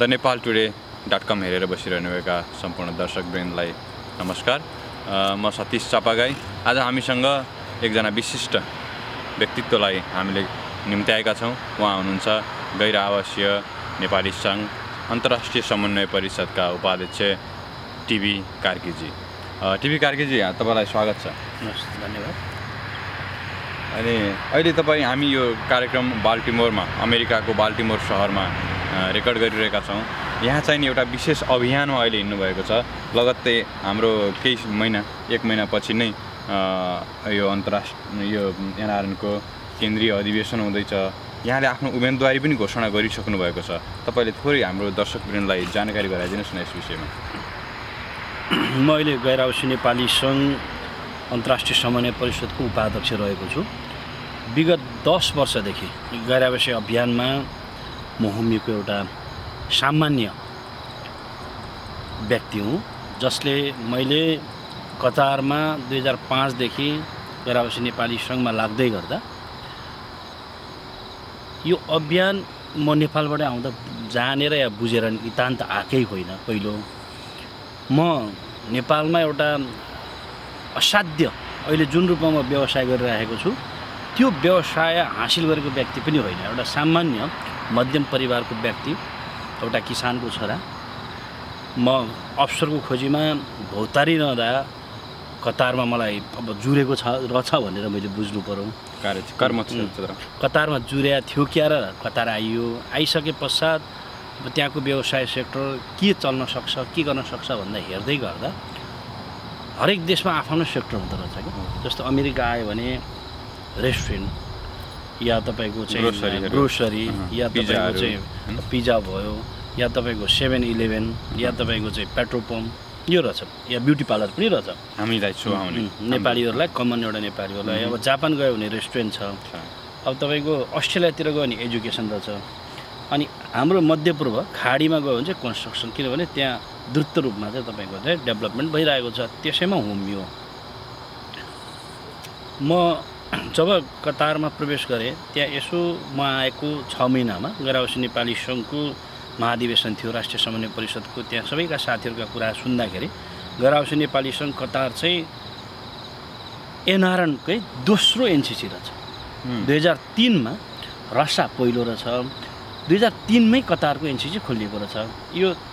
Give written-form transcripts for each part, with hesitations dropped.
The नेपालटुडे.com हेरेर बसिरहनुभएका सम्पूर्ण दर्शकवृन्दलाई नमस्कार। म सतीश चापागाई। आज हामीसँग एकजना विशिष्ट व्यक्तित्वलाई हामीले निम्त्याएका छौँ। उहाँ हुनुहुन्छ गैर आवासीय नेपाली सङ्घ अन्तर्राष्ट्रिय समन्वय परिषदका उपाध्यक्ष टिबी कार्कीजी। टिबी कार्कीजी, तपाईँलाई स्वागत छ। धन्यवाद। अनि अहिले हामी यो कार्यक्रम बाल्टिमोरमा, अमेरिकाको बाल्टिमोर सहरमा रेकर्ड गरिरहेका छौँ। यहाँ चाहिँ एउटा विशेष अभियानमा अहिले हिँड्नुभएको छ। लगत्तै हाम्रो केही महिना, 1 महिनापछि नै यो अन्तर्राष्ट्रिय एनआरएनको केन्द्रीय अधिवेशन हुँदैछ। यहाँले आफ्नो उम्मेदवारी पनि घोषणा गरिसक्नु भएको छ। तपाईँले थोरै हाम्रो दर्शकवृन्दलाई जानकारी गराइदिनुहोस् न यस विषयमा। म अहिले गैर आवासीय नेपाली सङ्घ अन्तर्राष्ट्रिय समन्वय परिषदको उपाध्यक्ष रहेको छु। विगत 10 वर्षदेखि गैर आवासीय अभियानमा म होमिएको एउटा सामान्य व्यक्ति हुँ, जसले मैले कतारमा 2005 देखि गैर आवासीय नेपाली सङ्घमा लाग्दै गर्दा यो अभियान म नेपालबाट आउँदा जानेर या बुझेर नितान्त आएकै होइन। पहिलो म नेपालमा एउटा असाध्य अहिले जुन रूपमा व्यवसाय गरिरहेको छु त्यो व्यवसाय हासिल गरेको व्यक्ति पनि होइन। एउटा सामान्य मध्यम परिवारको व्यक्ति, एउटा किसानको छोरा। म अवसरको खोजीमा भौतारी रहँदा कतारमा मलाई अब जुरेको रहेछ भनेर मैले बुझ्नु पर्यो। कतारमा जुर्या थियो क्या र कतार आइयो। आइसके पश्चात अब त्यहाँको व्यवसाय सेक्टर के चल्न सक्छ, के गर्न सक्छ भन्दा हेर्दै गर्दा हरेक देशमा आफ्नो सेक्टर हुँदो रहेछ कि। जस्तो अमेरिका आयो भने रेस्टुरेन्ट या तपाईँको चाहिँ ग्रोसरी या तपाईँको चाहिँ पिज्जा भयो या तपाईँको 7-11 या तपाईँको चाहिँ पेट्रोल पम्प यो रहेछ, या ब्युटी पार्लर पनि रहेछ हामीलाई छुआउने नेपालीहरूलाई, कमन एउटा नेपालीहरूलाई। अब जापान गयो भने रेस्टुरेन्ट छ। अब तपाईँको अस्ट्रेलियातिर गयो भने एजुकेसन रहेछ। अनि हाम्रो मध्यपूर्व खाडीमा गयो भने चाहिँ कन्स्ट्रक्सन, किनभने त्यहाँ द्रुत रूपमा चाहिँ तपाईँको चाहिँ डेभलपमेन्ट भइरहेको छ। त्यसैमा होमियो। म जब कतारमा प्रवेश गरेँ त्यहाँ यसो म आएको 6 महिनामा गैर आवासीय नेपाली सङ्घको महाधिवेशन थियो, राष्ट्रिय समन्वय परिषदको। त्यहाँ सबैका साथीहरूका कुरा सुन्दाखेरि गैर आवासीय नेपाली सङ्घ कतार चाहिँ एनआरएनकै दोस्रो एनसिसी रहेछ। 2003मा रसा पहिलो रहेछ। 2003मै कतारको एनसिसी खोलिएको रहेछ।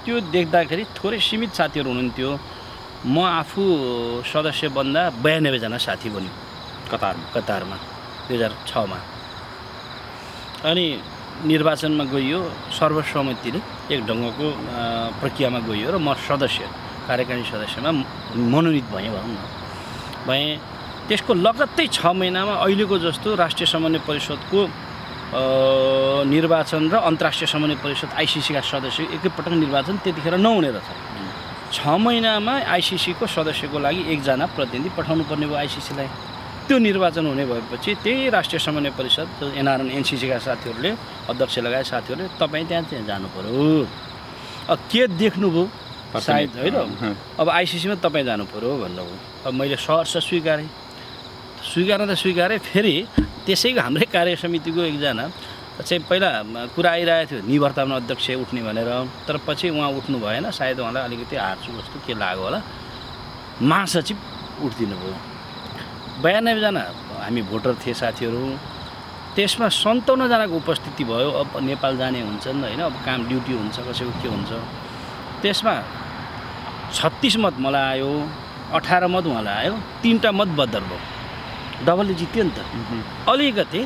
त्यो देख्दाखेरि थोरै सीमित साथीहरू हुनुहुन्थ्यो। म आफू सदस्य बन्दा 92 जना साथी बन्यो कतारमा 2006मा। अनि निर्वाचनमा गइयो, सर्वसम्मतिले एक ढङ्गको प्रक्रियामा गइयो र म कार्यकारिणी सदस्यमा मनोनित भएँ। त्यसको लगत्तै 6 महिनामा अहिलेको जस्तो राष्ट्रिय समन्वय परिषदको निर्वाचन र अन्तर्राष्ट्रिय समन्वय परिषद आइसिसीका सदस्य एकैपटक निर्वाचन त्यतिखेर नहुने रहेछ। 6 महिनामा आइसिसीको सदस्यको लागि 1 जना प्रतिनिधि पठाउनु पर्ने भयो आइसिसीलाई। त्यो निर्वाचन हुने भएपछि त्यही राष्ट्रिय समन्वय परिषद एनआरएन एनसिसीका साथीहरूले, अध्यक्ष लगायत साथीहरूले तपाईँ त्यहाँ जानु पर्यो, अब के देख्नुभयो सायद होइन, अब आइसिसीमा तपाईँ जानु पर्यो भन्नुभयो। अब मैले सहर्ष स्वीकारेँ। फेरि त्यसैको हाम्रै कार्य समितिको एकजना चाहिँ पहिला कुरा आइरहेको थियो निवर्तमान अध्यक्ष उठ्ने भनेर, तर पछि उहाँ उठ्नु भएन। सायद उहाँलाई अलिकति हार्छु जस्तो के लाग्यो होला। महासचिव उठिदिनु भयो। 92 जना हामी भोटर थिए साथीहरू। त्यसमा 57 जनाको उपस्थिति भयो। अब नेपाल जाने हुन्छन् होइन, अब काम ड्युटी हुन्छ, कसैको के हुन्छ। त्यसमा 36 मत मलाई आयो, 18 मत उहाँलाई आयो, 3टा मत बदर भयो। डबलले जित्यो नि त। अलिकति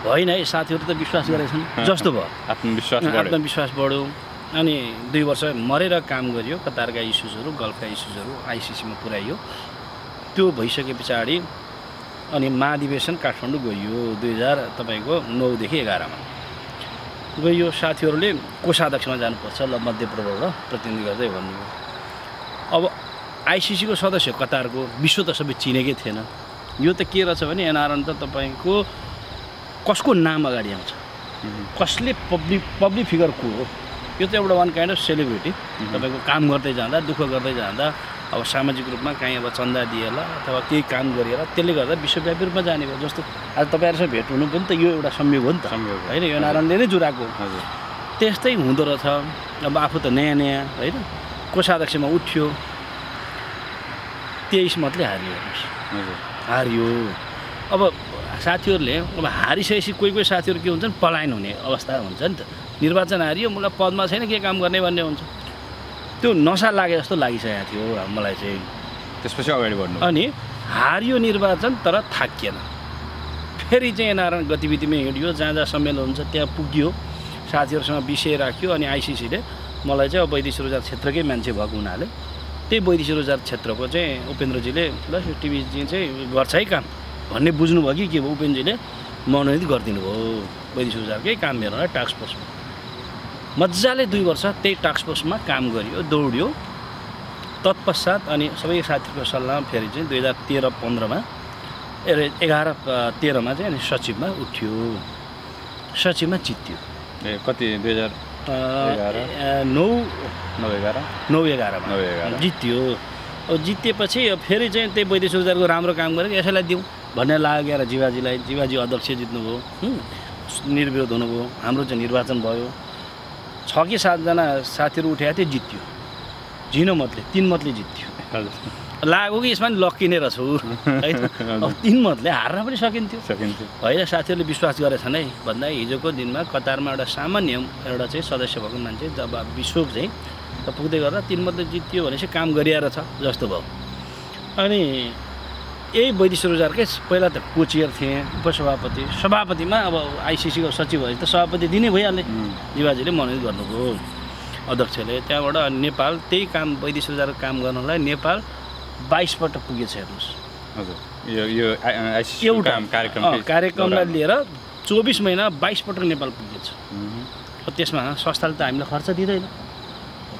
होइन है, साथीहरू त विश्वास गरेछन् जस्तो भयो। आत्मविश्वास बढ्यो। अनि 2 वर्ष मरेर काम गरियो। कतारका इस्युजहरू, गल्फका इस्युजहरू आइसिसीमा पुर्याइयो। त्यो भइसके पछाडि अनि महाधिवेशन काठमाडौँ गइयो 2009 देखि 11मा गइयो। साथीहरूले कोषाध्यक्षमा जानुपर्छ, ल मध्यपूर्वबाट प्रतिनिधि गर्दै भन्नुभयो। अब आइसिसीको सदस्य कतारको विश्व त सबै चिनेकै थिएन। यो त के रहेछ भने एनआरएन त तपाईँको कसको नाम अगाडि आउँछ, कसले पब्लिक फिगर को हो, यो त एउटा वान काइन्ड अफ सेलिब्रिटी। तपाईँको काम गर्दै जाँदा, दुःख गर्दै जाँदा, अब सामाजिक रूपमा कहीँ अब चन्दा दिएर अथवा केही काम गरेर त्यसले गर्दा विश्वव्यापी रूपमा जाने भयो। जस्तो आज तपाईँहरूसँग भेट हुनु पनि त यो एउटा संयोग हो नि त होइन, यो एनआरएनले नै जुराएको। त्यस्तै हुँदो रहेछ। अब आफू त नयाँ नयाँ होइन, कोषाध्यक्षमा उठ्यो, 23 मतले हारियो हेर्नुहोस्, हारियो। अब साथीहरूले अब हारिसकेपछि कोही कोही साथीहरू के हुन्छन्, पलायन हुने अवस्था हुन्छ नि त। निर्वाचन हारियो, मलाई पदमा छैन के काम गर्ने भन्ने हुन्छ। त्यो नसा लागे जस्तो लागिसकेको थियो मलाई चाहिँ। त्यसपछि अगाडि बढ्नु अनि हारियो निर्वाचन, तर थाकिएन। फेरि चाहिँ एनआरएन गतिविधिमै हिँड्यो, जहाँ जहाँ सम्मेलन हुन्छ त्यहाँ पुग्यो, साथीहरूसँग विषय राख्यो। अनि आइसिसीले मलाई चाहिँ अब वैदेशिक रोजगार क्षेत्रकै मान्छे भएको हुनाले त्यही वैदेशिक रोजगार क्षेत्रको चाहिँ उपेन्द्रजीले ल यो टिभीजी चाहिँ गर्छ है काम भन्ने बुझ्नुभयो कि के भयो, उपेन्द्रजीले मनोनित गरिदिनु भयो वैदेशिक रोजगारकै काम हेर्नलाई टास्क फोर्समा। मजाले 2 वर्ष त्यही टास्क फोर्समा काम गरियो, दौड्यो। तत्पश्चात अनि सबै साथीहरूको सल्लाहमा फेरि चाहिँ 2013-15मा 11-13मा चाहिँ अनि सचिवमा उठ्यो, सचिवमा जित्यो। कति 2009-11मा जित्यो। अब जितेपछि फेरि चाहिँ त्यही वैदेशिक रोजगारको राम्रो काम गरेको यसैलाई दिउँ भन्ने लागेर जीवाजीलाई, जीवाजी अध्यक्ष जित्नुभयो, निर्विरोध हुनुभयो, हाम्रो चाहिँ निर्वाचन भयो। 6 कि 7 जना साथीहरू उठेको थियो, जित्यो। 0 मतले 3 मतले जित्यो। लाग्यो कि यसमा लक्की नै रहेछु है। अब 3 मतले हार्न पनि सकिन्थ्यो होइन। साथीहरूले विश्वास गरेछन् है भन्दा हिजोको दिनमा कतारमा एउटा सामान्य एउटा चाहिँ सदस्य भएको मान्छे जब विश्व चाहिँ पुग्दै गर्दा 3 मतले जित्यो भनेपछि काम गरिएर छ जस्तो भयो। अनि यही वैदेशिक रोजगारकै पहिला त कोचियर थिएँ, उपसभापति, सभापतिमा अब आइसिसीको सचिव भए त सभापति दिनै भइहाल्ने। जीवाजीले मनोनित गर्नुभयो अध्यक्षले। त्यहाँबाट नेपाल त्यही काम वैदेशिक रोजगारको काम गर्नलाई नेपाल 22 पटक पुगेछ हेर्नुहोस्। हजुर, यो एउटा कार्यक्रमलाई लिएर 24 महिना 22 पटक नेपाल पुगेछ। त्यसमा संस्थाले त हामीलाई खर्च दिँदैन,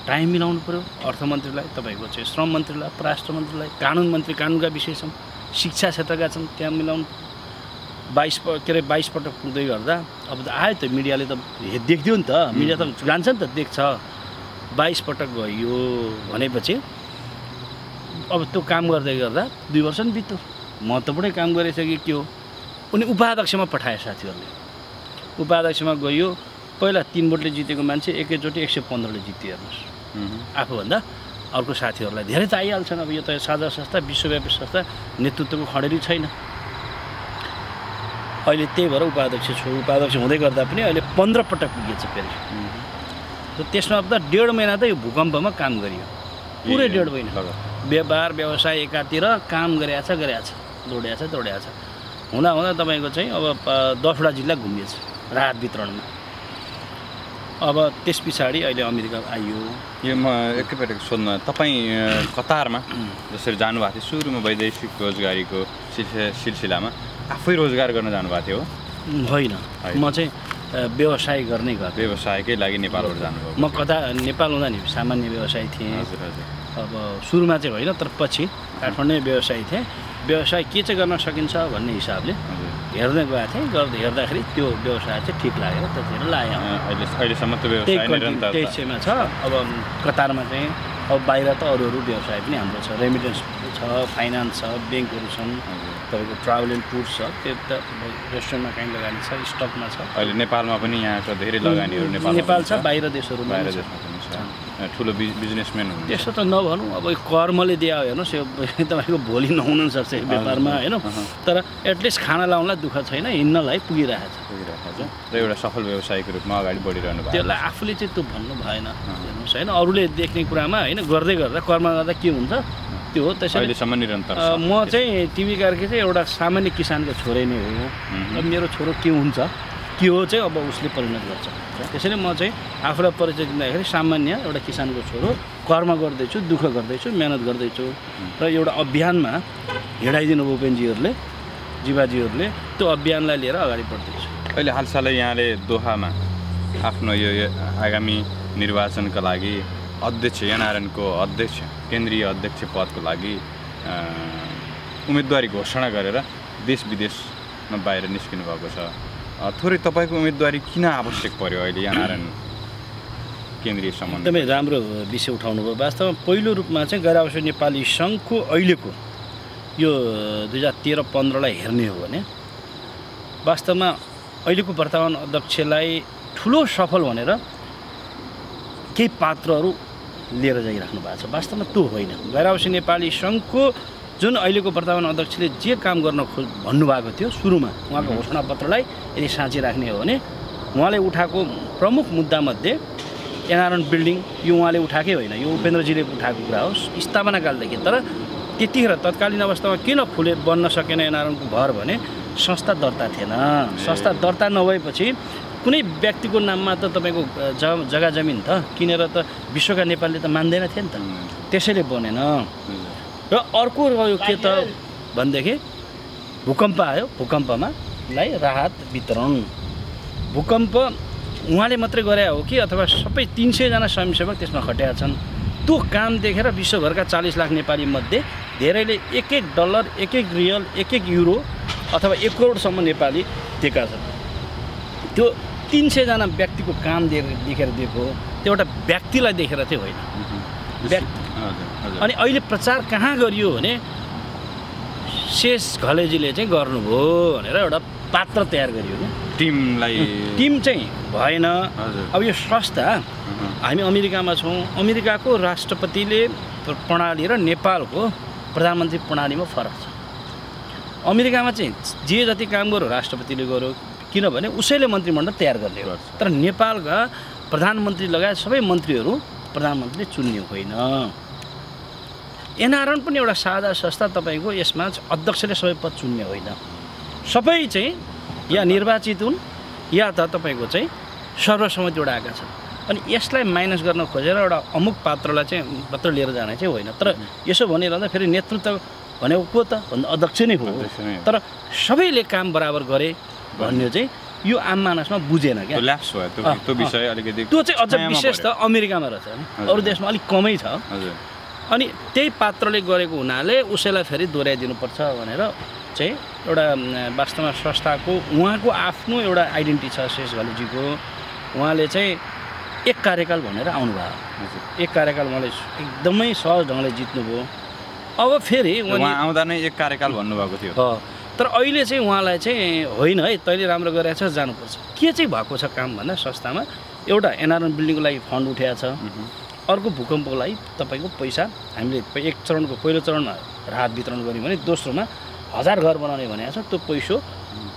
टाइम मिलाउनु पऱ्यो। अर्थमन्त्रीलाई, तपाईँको चाहिँ श्रम मन्त्रीलाई, परराष्ट्र मन्त्रीलाई, कानुन मन्त्री, कानुनका विषय छन्, शिक्षा क्षेत्रका छन्, त्यहाँ मिलाउनु 22 पटक पुग्दै गर्दा अब त आयो त मिडियाले त देख्थ्यो नि त, मिडिया त जान्छ नि त, देख्छ। 22 पटक गयो भनेपछि अब त्यो काम गर्दै गर्दा 2 वर्ष नि बित्यो। महत्त्वपूर्ण काम गरेछ कि के हो। उनी उपाध्यक्षमा पठाए साथीहरूले, उपाध्यक्षमा गयो। पहिला 3 भोटले जितेको मान्छे एकैचोटि 115ले जित्यो हेर्नुहोस्। आफूभन्दा अर्को साथीहरूलाई धेरै त आइहाल्छन्। अब यो त साझा संस्था, विश्वव्यापी संस्था, नेतृत्वको खडेरी छैन। अहिले त्यही भएर उपाध्यक्ष छु। उपाध्यक्ष हुँदै गर्दा पनि अहिले 15 पटक पुगेछ फेरि। त्यसमा त 1.5 महिना त यो भूकम्पमा काम गरियो, पुरै 1.5 महिना। व्यापार व्यवसाय एकातिर काम गरिरहेछ, दौडिरहेछ। हुँदा तपाईँको चाहिँ अब 10वटा जिल्ला घुमिएछ राहत वितरणमा। अब त्यस पछाडि अहिले अमेरिका आइयो। यो म एकैपटक सोध्न, तपाईँ कतारमा जसरी जानुभएको थियो सुरुमा वैदेशिक रोजगारीको सिलसिलामा आफै रोजगार गर्न जानुभएको थियो? होइन, म चाहिँ व्यवसाय गर्नै गर्थेँ। व्यवसायकै लागि नेपालबाट जानुभयो? म कता नेपाल हुँदा नि सामान्य व्यवसाय थिएँ। हजुर हजुर। अब सुरुमा चाहिँ होइन, तर पछि काठमाडौँ व्यवसाय थिएँ। व्यवसाय के चाहिँ गर्न सकिन्छ भन्ने हिसाबले हेर्दै गएको थिएँ। हेर्दाखेरि त्यो व्यवसाय चाहिँ ठिक लागेर त्यतिखेर लाग्यो। अहिलेसम्म त व्यवसाय निरन्तर त्यसैमा छ। अब कतारमा चाहिँ अब बाहिर त अरू व्यवसाय पनि हाम्रो छ, रेमिटेन्स छ, फाइनान्स छ, ब्याङ्कहरू छन्, तपाईँको ट्राभल एन्ड टुर्स छ, त्यो त रेस्टुरेन्टमा कहीँ लगानी छ, स्टकमा छ। अहिले नेपालमा पनि यहाँको धेरै लगानीहरू नेपाल छ, बाहिर देशहरूमा पनि छ। ठुलो बिजनेसम्यान हुनुहुन्छ। त्यस्तो त नभनौँ, अब कर्मले दियो हेर्नुहोस्, यो तपाईँको भोलि नहुनु सक्छ व्यापारमा होइन, तर एटलिस्ट खाना लाउनलाई दुःख छैन, हिँड्नलाई पुगिरहेछ र एउटा सफल व्यवसायको रूपमा अगाडि बढिरहनु भएको। त्यसलाई आफूले चाहिँ त्यो भन्नु भएन हेर्नुहोस् होइन। अरूले देख्ने कुरामा होइन, गर्दै गर्दा कर्म गर्दा के हुन्छ त्यो हो। त्यसैले अहिलेसम्म निरन्तर म चाहिँ टिभी कार्की चाहिँ एउटा सामान्य किसानको छोरै नै हो। अब मेरो छोरो के हुन्छ के हो चाहिँ अब उसले परिणत गर्छ। त्यसैले म चाहिँ आफूलाई परिचय दिँदाखेरि सामान्य एउटा किसानको छोरो, कर्म गर्दैछु, दुःख गर्दैछु, मेहनत गर्दैछु। र एउटा अभियानमा हिँडाइदिनु भयो उपेन्द्रजीहरूले, जीवाजीहरूले, त्यो अभियानलाई लिएर अगाडि बढ्दैछु। अहिले हालसालै यहाँले दोहामा आफ्नो यो आगामी निर्वाचनका लागि अध्यक्ष, एनआरएनको अध्यक्ष, केन्द्रीय अध्यक्ष पदको लागि उम्मेदवारी घोषणा गरेर देश विदेशमा बाहिर निस्किनु भएको छ। थोरै तपाईँको उम्मेदवारी किन आवश्यक पर्यो अहिले एनआरएन केन्द्रीय सम्बन्ध? एकदमै राम्रो विषय उठाउनु भयो। वास्तवमा पहिलो रूपमा चाहिँ गैर आवश्यक नेपाली सङ्घको अहिलेको यो 2013-15लाई हेर्ने हो भने वास्तवमा अहिलेको वर्तमान अध्यक्षलाई ठुलो सफल भनेर केही पात्रहरू लिएर जाइराख्नु भएको छ। वास्तवमा त्यो होइन। गैर आवासीय नेपाली सङ्घको जुन अहिलेको वर्तमान अध्यक्षले जे काम गर्न भन्नुभएको थियो सुरुमा उहाँको घोषणापत्रलाई यदि साँची राख्ने हो भने उहाँले उठाएको प्रमुख मुद्दामध्ये एनआरएन बिल्डिङ यो उहाँले उठाएकै होइन, यो उपेन्द्रजीले उठाएको कुरा हो स्थापनाकालदेखि। तर त्यतिखेर तत्कालीन अवस्थामा किन बन्न सकेन एनआरएनको भर भने संस्था दर्ता थिएन। संस्था दर्ता नभएपछि कुनै व्यक्तिको नाममा त तपाईँको जग्गा जमिन त किनेर त विश्वका नेपालीले त मान्दैन थिए नि त, त्यसैले बनेन। र अर्को रह्यो के त भनेदेखि भूकम्प आयो, भूकम्पमा राहत वितरण। भूकम्प उहाँले मात्रै गरे हो कि अथवा सबै 300 जना स्वयंसेवक त्यसमा खटेका छन्। त्यो काम देखेर विश्वभरका 40 लाख नेपाली मध्ये धेरैले $1 $1 रियल $1 युरो अथवा 1 करोडसम्म नेपाली दिएका छन्। त्यो 300 जना व्यक्तिको काम देखेर दिएको हो, त्यो एउटा व्यक्तिलाई देखेर चाहिँ होइन। अनि अहिले प्रचार कहाँ गरियो भने शेष घलेजीले चाहिँ गर्नुभयो भनेर एउटा पात्र तयार गरियो नि, टिम चाहिँ भएन। अब यो संस्था हामी अमेरिकामा छौँ, अमेरिकाको राष्ट्रपतिले प्रणाली र नेपालको प्रधानमन्त्री प्रणालीमा फरक छ। अमेरिकामा चाहिँ जे जति काम गर्यो राष्ट्रपतिले गर्यो, किनभने उसैले मन्त्रीमण्डल तयार गर्ने हो। तर नेपालका प्रधानमन्त्री लगायत सबै मन्त्रीहरू प्रधानमन्त्रीले चुन्ने होइन। एनआरएन पनि एउटा साझा संस्था, तपाईँको यसमा अध्यक्षले सबै पद चुन्ने होइन, सबै चाहिँ या निर्वाचित हुन् या त तपाईँको चाहिँ सर्वसम्मतिबाट आएका छन्। अनि यसलाई माइनस गर्न खोजेर एउटा अमुक पात्रलाई चाहिँ मात्र लिएर जाने चाहिँ होइन। तर यसो भनिरहँदा फेरि नेतृत्व भनेको को त भन्दा अध्यक्ष नै हो। तर सबैले काम बराबर गरे भन्ने चाहिँ यो आम मानसमा बुझेन क्या, त्यो विषय अलिकति त्यो चाहिँ अझ विशेष त अमेरिकामा रहेछ नि, अरू देशमा अलिक कमै छ। अनि त्यही पात्रले गरेको हुनाले उसैलाई फेरि दोहोऱ्याइदिनुपर्छ भनेर चाहिँ एउटा वास्तवमा संस्थाको उहाँको आफ्नो एउटा आइडेन्टिटी छ शेष घलेजीको। उहाँले चाहिँ 1 कार्यकाल भनेर आउनुभयो, 1 कार्यकाल उहाँले एकदमै सहज ढङ्गले जित्नुभयो। अब फेरि उहाँ आउँदा नै 1 कार्यकाल भन्नुभएको थियो। तर अहिले चाहिँ उहाँलाई चाहिँ होइन है तैँले राम्रो गरेको छ जानुपर्छ। के चाहिँ भएको छ काम भन्दा संस्थामा एउटा एनआरएन बिल्डिङको लागि फन्ड उठाएको छ, अर्को भूकम्पको लागि तपाईँको पैसा हामीले एक चरणको पहिलो चरणमा राहत वितरण गऱ्यौँ भने दोस्रोमा 1000 घर बनाउने भनेको छ। त्यो पैसा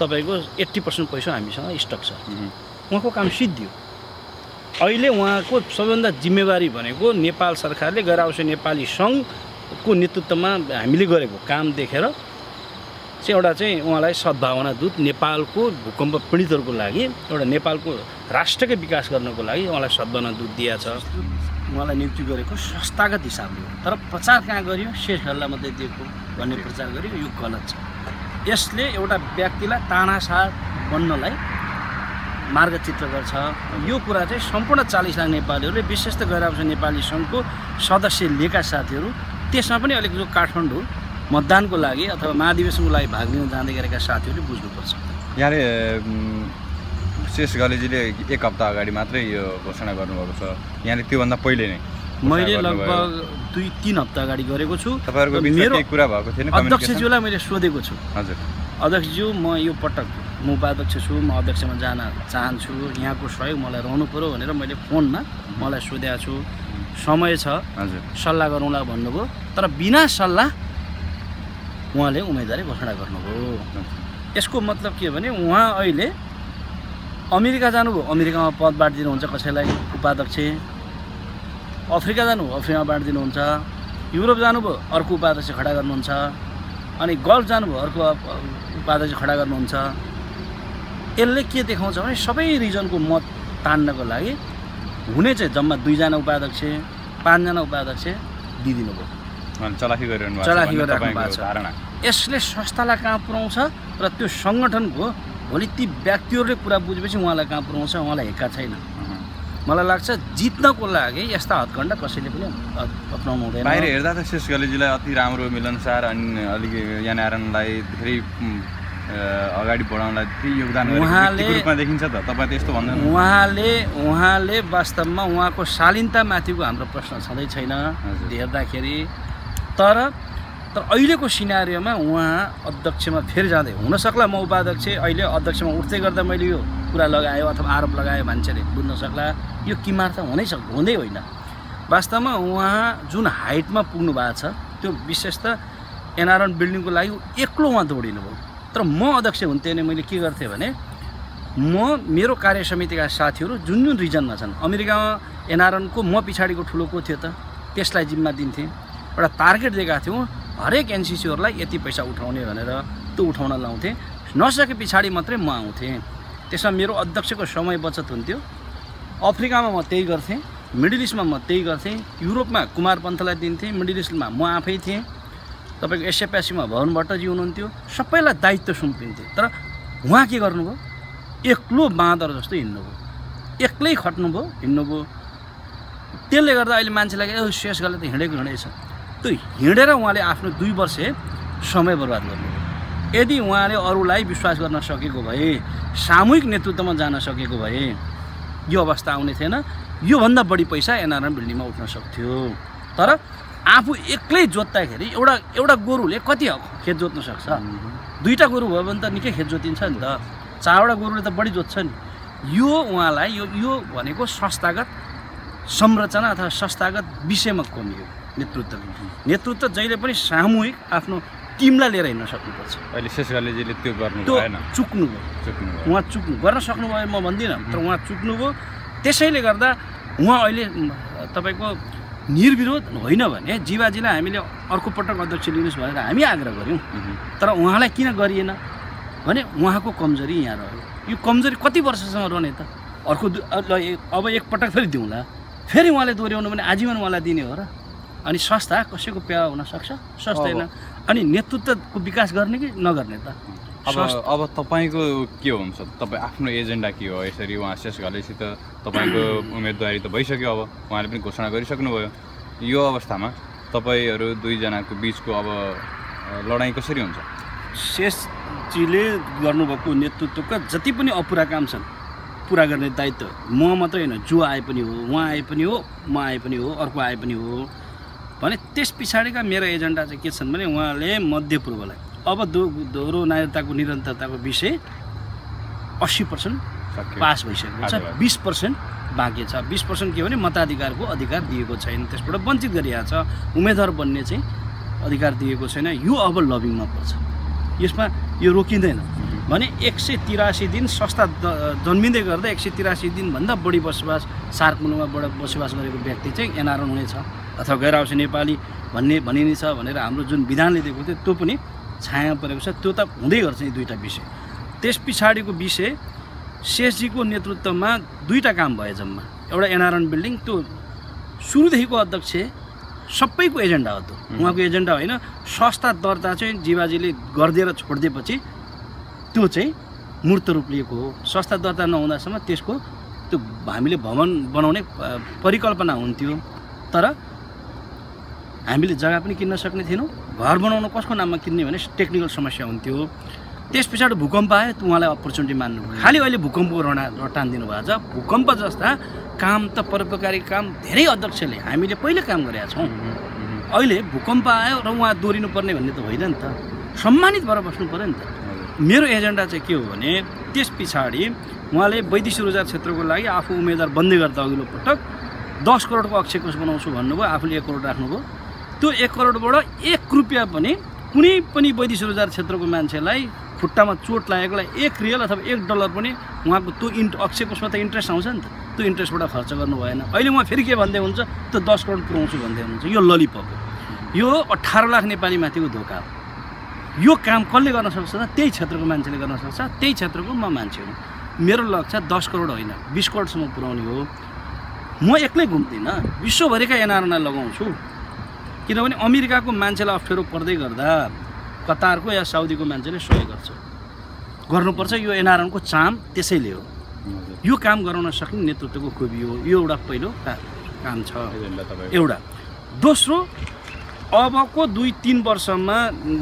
तपाईँको 80% पैसा हामीसँग स्टक छ। उहाँको काम सिद्धियो। अहिले उहाँको सबैभन्दा जिम्मेवारी भनेको नेपाल सरकारले गैर आवासीय नेपाली सङ्घको नेतृत्वमा हामीले गरेको काम देखेर चाहिँ एउटा चाहिँ उहाँलाई सद्भावना दूत नेपालको भूकम्प पीडितहरूको लागि एउटा नेपालको राष्ट्रकै विकास गर्नको लागि उहाँलाई सद्भावना दूत दिएको छ। उहाँलाई नियुक्ति गरेको संस्थागत हिसाबले हो, तर प्रचार कहाँ गरियो शेष घरलाई मात्रै दिएको भन्ने प्रचार गरियो, यो गलत छ। यसले एउटा व्यक्तिलाई तानाशाह बन्नलाई मार्गचित्र गर्छ। यो कुरा चाहिँ सम्पूर्ण 40 लाख नेपालीहरूले विशेष त गैर आवासीय नेपाली सङ्घको सदस्य लिएका साथीहरू, त्यसमा पनि अलिक जो काठमाडौँ मतदानको लागि अथवा महाधिवेशनको लागि भाग लिन जाँदै गरेका साथीहरूले बुझ्नुपर्छ। यहाँले शेष घलेजीले 1 हप्ता अगाडि मात्रै यो घोषणा गर्नुभएको छ, यहाँले त्योभन्दा पहिले नै मैले लगभग 2-3 हप्ता अगाडि गरेको छु। तपाईँहरूको बिचमा केही कुरा भएको थिएन? अध्यक्षज्यूलाई मैले सोधेको छु, हजुर अध्यक्षज्यू म यो पटक म उपाध्यक्ष छु, म अध्यक्षमा जान चाहन्छु, यहाँको सहयोग मलाई रहनु पऱ्यो भनेर मैले फोनमा मलाई सोधेको छु। समय छ सल्लाह गरौँला भन्नुभयो, तर बिना सल्लाह उहाँले उम्मेदवारी घोषणा गर्नुभयो। यसको मतलब के भने उहाँ अहिले अमेरिका जानुभयो, अमेरिकामा पद बाँडिदिनुहुन्छ कसैलाई उपाध्यक्ष, अफ्रिका जानुभयो अफ्रिकामा बाँडिदिनुहुन्छ, युरोप जानुभयो अर्को उपाध्यक्ष खडा गर्नुहुन्छ, अनि गल्फ जानुभयो अर्को उपाध्यक्ष खडा गर्नुहुन्छ। यसले के देखाउँछ भने सबै रिजनको मत तान्नको लागि हुने चाहिँ जम्मा 2 जना उपाध्यक्ष 5 जना उपाध्यक्ष दिइदिनु भयो, चलाखी गरिरहनु भएको छ। यसले संस्थालाई कहाँ पुर्याउँछ र त्यो सङ्गठनको भोलि ती व्यक्तिहरूले कुरा बुझेपछि उहाँलाई कहाँ पुर्याउँछ, उहाँलाई हेक्का छैन। मलाई लाग्छ जित्नको लागि यस्ता हदकण्डा कसैले पनि अपनाउनु हुँदैन। बाहिर हेर्दा त शेष घलेजीलाई अति राम्रो मिलनसार अनि अलिक एनआरएनलाई धेरै अगाडि बढाउनलाई त्यही योगदान गरेको रूपमा देखिन्छ त, तपाईँ त्यस्तो भन्दैन? उहाँले वास्तवमा उहाँको शालीनतामाथिको हाम्रो प्रश्न छँदै छैन हेर्दाखेरि, तर तर अहिलेको सिनारियोमा उहाँ अध्यक्षमा फेरि जाँदै हुनसक्ला म उपाध्यक्ष अहिले अध्यक्षमा उठ्दै गर्दा मैले यो कुरा लगायो अथवा आरोप लगायो मान्छेले बुझ्न सक्ला यो किमार्थ हुँदै होइन। वास्तवमा उहाँ जुन हाइटमा पुग्नु भएको छ त्यो विशेष त एनआरएन बिल्डिङको लागि एक्लो उहाँ दौडिनु भयो। तर म अध्यक्ष हुन्थेँ भने मैले के गर्थेँ भने मेरो कार्य समितिका साथीहरू जुन जुन रिजनमा छन् अमेरिकामा एनआरएनको म पछाडिको ठुलो को थियो त त्यसलाई जिम्मा दिन्थेँ। एउटा टार्गेट दिएका थियौँ हरेक एनसिसीहरूलाई यति पैसा उठाउने भनेर त्यो उठाउन लाउँथेँ। नसके पछाडि मात्रै म आउँथेँ। त्यसमा मेरो अध्यक्षको समय बचत हुन्थ्यो। अफ्रिकामा म त्यही गर्थेँ, मिडल इस्टमा म त्यही गर्थेँ, युरोपमा कुमार पन्थलाई दिन्थेँ, मिडल इस्टमा म आफै थिएँ, तपाईँको एसिया पेसिफिकमा भवन भट्टजी हुनुहुन्थ्यो, सबैलाई दायित्व सुम्पिन्थेँ। तर उहाँ के गर्नुभयो एक्लो बाँदर जस्तो हिँड्नुभयो, एक्लै खट्नुभयो हिँड्नुभयो। त्यसले गर्दा अहिले मान्छेलाई शेष गले त हिँडेको हिँडेछ त्यो हिँडेर उहाँले आफ्नो 2 वर्ष समय बर्बाद गर्नुभयो। यदि उहाँले अरूलाई विश्वास गर्न सकेको भए सामूहिक नेतृत्वमा जान सकेको भए यो अवस्था आउने थिएन। योभन्दा बढी पैसा एनआरएन बिल्डिङमा उठ्न सक्थ्यो। तर आफू एक्लै जोत्दाखेरि एउटा गोरुले कति खेत जोत्न सक्छ? 2टा गोरु भयो भने त निकै खेत जोतिन्छ नि त। 4वटा गोरुले त बढी जोत्छ नि। यो उहाँलाई यो भनेको संस्थागत संरचना अथवा संस्थागत विषयमा कमियो नेतृत्व जहिले पनि सामूहिक आफ्नो टिमलाई लिएर हिँड्न सक्नुपर्छ। अहिले शेषकालीजीले त्यो गर्नु भएन, चुक्नुभयो। उहाँ गर्न सक्नुभयो म भन्दिनँ, तर उहाँ चुक्नुभयो। त्यसैले गर्दा उहाँ अहिले तपाईँको निर्विरोध होइन भने जीवाजीलाई हामीले अर्को पटक अध्यक्ष लिनुहोस् भनेर हामी आग्रह गऱ्यौँ। तर उहाँलाई किन गरिएन भने उहाँको कमजोरी यहाँ रह्यो। यो कमजोरी कति वर्षसम्म रहने त? अर्को अब एकपटक फेरि दिउँला, फेरि उहाँले दोहोऱ्याउनु भने आजीवन उहाँलाई दिने हो र? अनि संस्था कसैको प्यावा हुनसक्छ? सक्दैन। अनि नेतृत्वको विकास गर्ने कि नगर्ने त? अब तपाईँको के हुन्छ? तपाईँ आफ्नो एजेन्डा के हो? यसरी उहाँ शेष घलेसित तपाईँको उम्मेदवारी त भइसक्यो, अब उहाँले पनि घोषणा गरिसक्नुभयो। यो अवस्थामा तपाईँहरू 2 जनाको बिचको अब लडाइँ कसरी हुन्छ? शेषजीले गर्नुभएको नेतृत्वका जति पनि अपुरा काम छन् पुरा गर्ने दायित्व म मात्रै होइन, जो आए पनि हो, उहाँ आए पनि हो, म आए पनि हो, अर्को आए पनि हो भने त्यस पछाडिका मेरो एजेन्डा चाहिँ के छन् भने उहाँले मध्यपूर्वलाई अब दोहोरो नागरिकताको निरन्तरताको विषय 80% पास भइसकेको छ, 20% बाँकी छ। 20% के भने मताधिकारको अधिकार दिएको छैन, त्यसबाट वञ्चित गरिएको छ। उम्मेदवार बन्ने चाहिँ अधिकार दिएको छैन। यो अब लबिङमा पर्छ। यसमा यो रोकिँदैन भने 183 दिन संस्था जन्मिँदै गर्दा 183 दिनभन्दा बढी बसोबास सार्क मुलुकमा बसोबास गरेको व्यक्ति चाहिँ एनआरएन हुनेछ अथवा गैर आवासीय नेपाली भनिने छ भनेर हाम्रो जुन विधानले दिएको थियो त्यो पनि छाया परेको छ। त्यो त हुँदै गर्छ यी 2टा विषय। त्यस पछाडिको विषय शेषजीको नेतृत्वमा 2टा काम भए जम्मा। एउटा एनआरएन बिल्डिङ, त्यो सुरुदेखिको अध्यक्ष सबैको एजेन्डा हो। त्यो उहाँको एजेन्डा होइन। संस्था दर्ता चाहिँ जीवाजीले गरिदिएर छोडिदिएपछि त्यो चाहिँ मूर्त रूप लिएको हो। संस्था दर्ता नहुँदासम्म त्यसको त्यो हामीले भवन बनाउने परिकल्पना हुन्थ्यो, तर हामीले जग्गा पनि किन्न सक्ने थिएनौँ। घर बनाउन कसको नाममा किन्ने भने टेक्निकल समस्या हुन्थ्यो। त्यस पछाडि भूकम्प आयो, त्यो उहाँलाई अपर्च्युनिटी मान्नु। खालि अहिले भूकम्पको रटान दिनुभएको छ। भूकम्प जस्ता काम त परोपकारी काम धेरै अध्यक्षले हामीले पहिले काम गरेका छौँ। अहिले भूकम्प आयो र उहाँ दोहोरिनु पर्ने भन्ने त होइन नि त। सम्मानित भएर बस्नु पऱ्यो नि त। मेरो एजेन्डा चाहिँ के हो भने त्यस पछाडि उहाँले वैदेशिक रोजगार क्षेत्रको लागि आफू उम्मेदवार बन्दै गर्दा अघिल्लो पटक 10 करोडको अक्षय कोष बनाउँछु भन्नुभयो। आफूले 1 करोड राख्नुभयो। त्यो 1 करोडबाट 1 रुपियाँ पनि कुनै पनि वैदेशिक रोजगार क्षेत्रको मान्छेलाई खुट्टामा चोट लागेकोलाई 1 रियल अथवा $1 पनि उहाँको त्यो अक्षय कोषमा त इन्ट्रेस्ट आउँछ नि त। त्यो इन्ट्रेस्टबाट खर्च गर्नु भएन। अहिले उहाँ फेरि के भन्दै हुन्छ? त्यो 10 करोड पुऱ्याउँछु भन्दै हुनुहुन्छ। यो ललिपप हो। यो 18 लाख नेपाली माथिको धोका हो। यो काम कसले गर्न सक्छ त? त्यही क्षेत्रको मान्छेले गर्न सक्छ। त्यही क्षेत्रको म मान्छे हुँ। मेरो लक्ष्य 10 करोड होइन 20 करोडसम्म पुर्याउने हो। म एक्लै घुम्दिनँ, विश्वभरिका एनआरएनलाई लगाउँछु। किनभने अमेरिकाको मान्छेलाई अप्ठ्यारो पर्दै गर्दा कतारको या साउदीको मान्छेले सहयोग गर्नुपर्छ। यो एनआरएनको चाम त्यसैले हो। यो काम गराउन सक्ने नेतृत्वको खुबी हो। यो एउटा पहिलो काम छ। एउटा दोस्रो, अबको 2-3 वर्षमा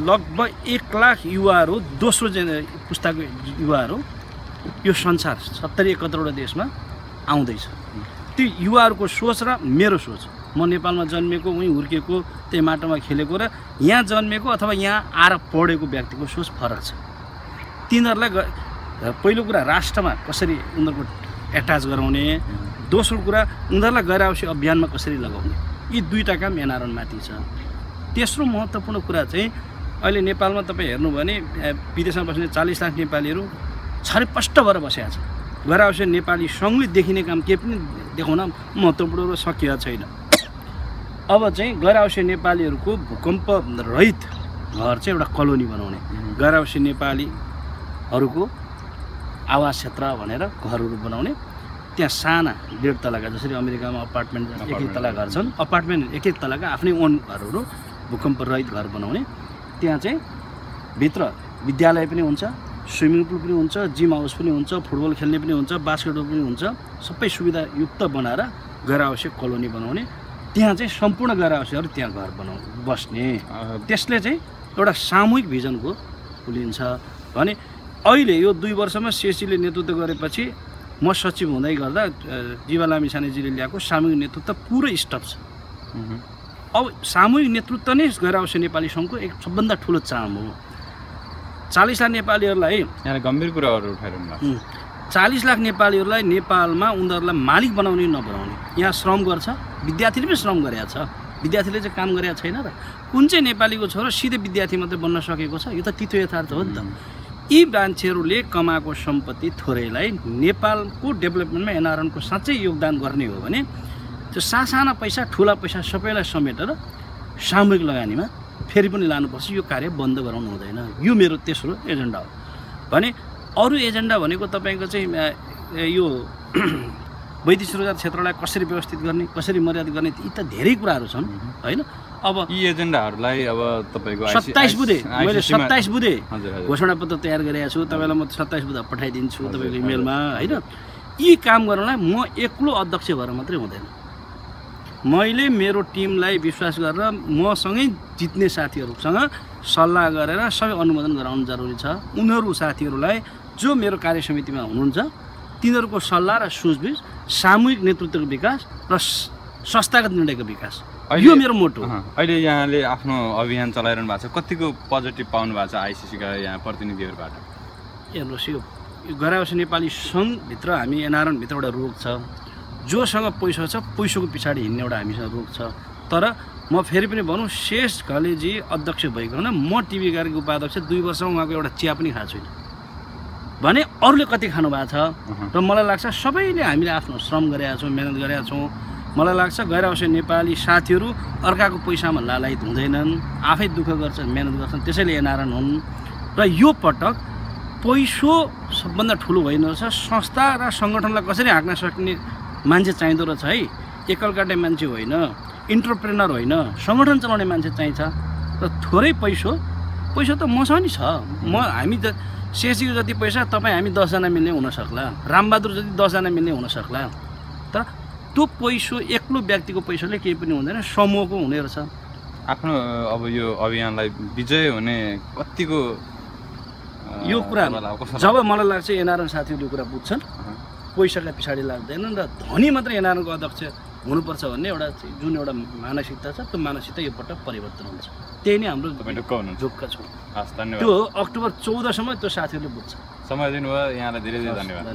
लगभग 1 लाख युवाहरू, दोस्रो पुस्ताको युवाहरू यो संसार 70-71 देशमा आउँदैछ। त्यो युवाहरूको सोच र मेरो सोच म नेपालमा जन्मेको उहीँ हुर्केको त्यही माटोमा खेलेको र यहाँ जन्मेको अथवा यहाँ आएर पढेको व्यक्तिको सोच फरक छ। तिनीहरूलाई पहिलो कुरा राष्ट्रमा कसरी उनीहरूको एट्याच गराउने, दोस्रो कुरा उनीहरूलाई गैर आवश्यक अभियानमा कसरी लगाउने, यी दुईवटा काम एनआरएनमाथि छ। तेस्रो महत्त्वपूर्ण कुरा चाहिँ अहिले नेपालमा तपाईँ हेर्नु भने विदेशमा बस्ने 40 लाख नेपालीहरू छरिपष्ट भएर बसेका छ। गैर आवश्यक नेपाली सँगै देखिने काम केही पनि देखाउन महत्त्वपूर्ण र सकिएको छैन। अब चाहिँ गैर आवश्यक नेपालीहरूको भूकम्प रहित घर चाहिँ एउटा कलोनी बनाउने, गैर आवश्यक नेपालीहरूको आवास क्षेत्र भनेर घरहरू बनाउने, त्यहाँ साना 1.5 तलाका जसरी अमेरिकामा अपार्टमेन्ट 1-1 तला घर छन्, अपार्टमेन्ट 1-1 तलाका आफ्नै ओन घरहरू भूकम्प रहित घर बनाउने, त्यहाँ चाहिँ भित्र विद्यालय पनि हुन्छ, स्विमिङ पुल पनि हुन्छ, जिम हाउस पनि हुन्छ, फुटबल खेल्ने पनि हुन्छ, बास्केटबल पनि हुन्छ, सबै सुविधायुक्त बनाएर गैर आवश्यक कलोनी बनाउने, त्यहाँ चाहिँ सम्पूर्ण गैर आवश्यकहरू त्यहाँ घर बस्ने। त्यसले चाहिँ एउटा सामूहिक भिजनको खुलिन्छ भने अहिले यो 2 वर्षमा शेषजीले नेतृत्व गरेपछि म सचिव हुँदै गर्दा जीवा लामिछानेजीले ल्याएको सामूहिक नेतृत्व पुरै स्टप छ। अब सामूहिक नेतृत्व नै गैर आवश्यक नेपाली सङ्घको एक सबभन्दा ठुलो चाम हो। 40 लाख नेपालीहरूलाई यहाँ गम्भीर कुराहरू उठाइरहनु भएको छ। 40 लाख नेपालीहरूलाई नेपालमा उनीहरूलाई मालिक बनाउने नबनाउने, यहाँ श्रम गर्छ, विद्यार्थीले पनि श्रम गरेका छ, विद्यार्थीले चाहिँ काम गरेका छैन र कुन चाहिँ नेपालीको छोरो सिधै विद्यार्थी मात्रै बन्न सकेको छ, यो त तितो यथार्थ हो नि त। यी मान्छेहरूले कमाएको सम्पत्ति थोरैलाई नेपालको डेभलपमेन्टमा एनआरएनको साँच्चै योगदान गर्ने हो भने त्यो साना पैसा ठुला पैसा सबैलाई समेटेर सामूहिक लगानीमा फेरि पनि लानुपर्छ, यो कार्य बन्द गराउनु हुँदैन। यो मेरो तेस्रो एजेन्डा हो भने अरू एजेन्डा भनेको तपाईँको चाहिँ यो वैदेशिक रोजगार क्षेत्रलाई कसरी व्यवस्थित गर्ने, कसरी मर्यादा गर्ने, यी त धेरै कुराहरू छन् होइन। अब यी एजेन्डाहरूलाई अब तपाईँको 27 बुधे मैले 27 बुधे घोषणापत्र तयार गरेको छु, तपाईँलाई म 27 बुधे पठाइदिन्छु तपाईँको इमेलमा होइन। यी काम गर्नलाई म एक्लो अध्यक्ष भएर मात्रै हुँदैन, मैले मेरो टिमलाई विश्वास गरेर मसँगै जित्ने साथीहरूसँग सल्लाह गरेर सबै अनुमोदन गराउनु जरुरी छ। उनीहरू साथीहरूलाई जो मेरो कार्य समितिमा हुनुहुन्छ तिनीहरूको सल्लाह र सुझबुझ, सामूहिक नेतृत्वको विकास र संस्थागत निर्णयको विकास, यो मेरो मोटो हो। अहिले यहाँले आफ्नो अभियान चलाइरहनु भएको छ, कतिको पोजिटिभ पाउनु भएको छ आइसिसीका यहाँ प्रतिनिधिहरूबाट? हेर्नुहोस्, यो गैर आवश्यक नेपाली सङ्घभित्र हामी एनआरएनभित्र एउटा रोग छ, जोसँग पैसा छ पैसाको पछाडि हिँड्ने एउटा हामीसँग रोग छ। तर म फेरि पनि भनौँ, शेष घलेजी अध्यक्ष भइकन म टिभी कार्यको उपाध्यक्ष 2 वर्षमा उहाँको एउटा चिया पनि खाएको छैन भने अरूले कति खानु भएको छ। र मलाई लाग्छ सबैले हामीले आफ्नो श्रम गरेका छौँ, मेहनत गरेका छौँ। मलाई लाग्छ गैर आवश्यक नेपाली साथीहरू अर्काको पैसामा लालायित हुँदैनन्, आफै दुःख गर्छन्, मेहनत गर्छन्, त्यसैले एनआरएन हुन्। र यो पटक पैसो सबभन्दा ठुलो होइन रहेछ, संस्था र सङ्गठनलाई कसरी हाँक्न सक्ने मान्छे चाहिँदो रहेछ है। एकल काट्ने मान्छे होइन, इन्टरप्रेनर होइन, सङ्गठन चलाउने मान्छे चाहिन्छ। र थोरै पैसा त मसँग नि छ, हामी त शेषजीको जति पैसा तपाईँ हामी 10 जना मिल्ने हुनसक्ला, रामबहादुर जति 10 जना मिल्ने हुनसक्ला, तर त्यो पैसो एक्लो व्यक्तिको पैसाले केही पनि हुँदैन, समूहको हुने रहेछ। आफ्नो अब यो अभियानलाई विजय हुने कतिको यो कुरा जब मलाई लाग्छ एनआरएन साथीहरूले कुरा बुझ्छन्, पैसालाई पछाडि लाग्दैनन् र धनी मात्रै एनआरएनको अध्यक्ष हुनुपर्छ भन्ने एउटा जुन एउटा मानसिकता छ, त्यो मानसिकता यो पटक परिवर्तन हुन्छ। त्यही नै हाम्रो ढुक्क छ। हस्, धन्यवाद। त्यो अक्टोबर 14 सम्म त्यो साथीहरूले बुझ्छ। समय दिनुभयो, यहाँलाई धेरै धेरै धन्यवाद।